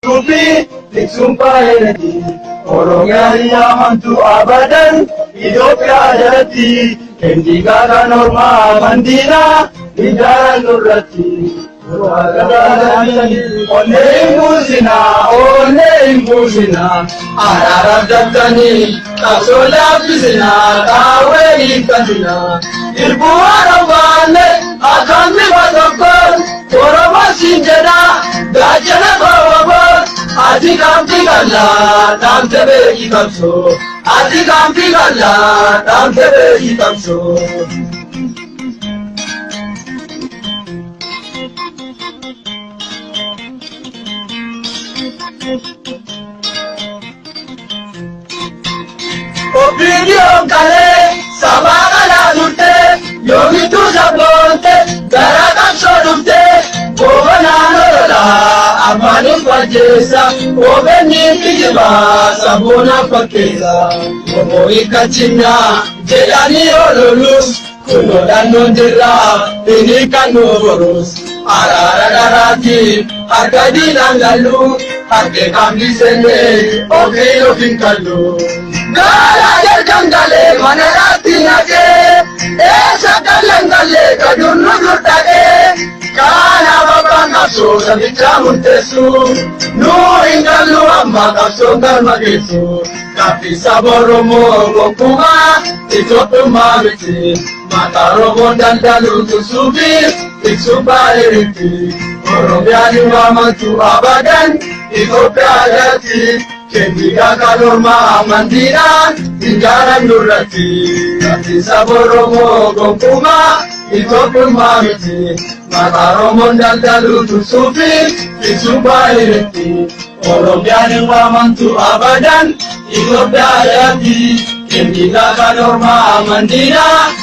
Tufi tiksuun baay'eetti. Oromiyaan yaamantu abadan Itoophiyaa jalatti. Kendiigaa kan ormaa mandiinaa ijaaran nurratti. Onnee hin buusinaa, onnee hin buusinaa, araaraaf jettanii qabsoo laaffisinaa, qaawwee hiikkatinaa. Irbuu haadha baanne akkaan bifa tokkoon Oromoo siin jedhaa gaachana koo ati qaamti qal'aa dhaamte beeki qabsoo ati qaamti qal'aa dhaamte beeki qabsoo. Opiiniyoon kalee sabaa qalaa turte yoomittuu sabboonte gara qabsoo dhufte goobanaan ololaa afaaniin fajjeessa obenniin kijibaa saboonaaf fakkeessa obbo hiikkachinnaa jedhanii ololus kunoo dhannoon jirraa inni kan nu borus araara dharaatti harka diinaan gallu harkee qaamni seennee ofiin ofiin kallu. Gaala jalkan galee mana dhaatti naqee eessa gallan galee gaduun nu dur dhaqee kanaaf abbaan qabsoo sabichaa murteessu nu hin gallu amma qabsoon galma geessu. Gaaffii saba Oromoo gonkumaa Itoophiyummaa miti maqaa Oromoon daldalu tursuu fi tiksuu baay'eetti. Oromiyaan hin waamamtu abadan Itoophiyaa jalatti. Kendiigaa kan ormaa amantiidhaan ijaaran nurratti. Gaaffii saba Oromoo gonkumaa Itoophiyummaa miti maqaa Oromoon daldalu tursuu fi tiksuu baay'eetti. Oromiyaan hin waamamtu abadan Itoophiyaa jalatti. Kendiigaa kan ormaa amantiidhaan.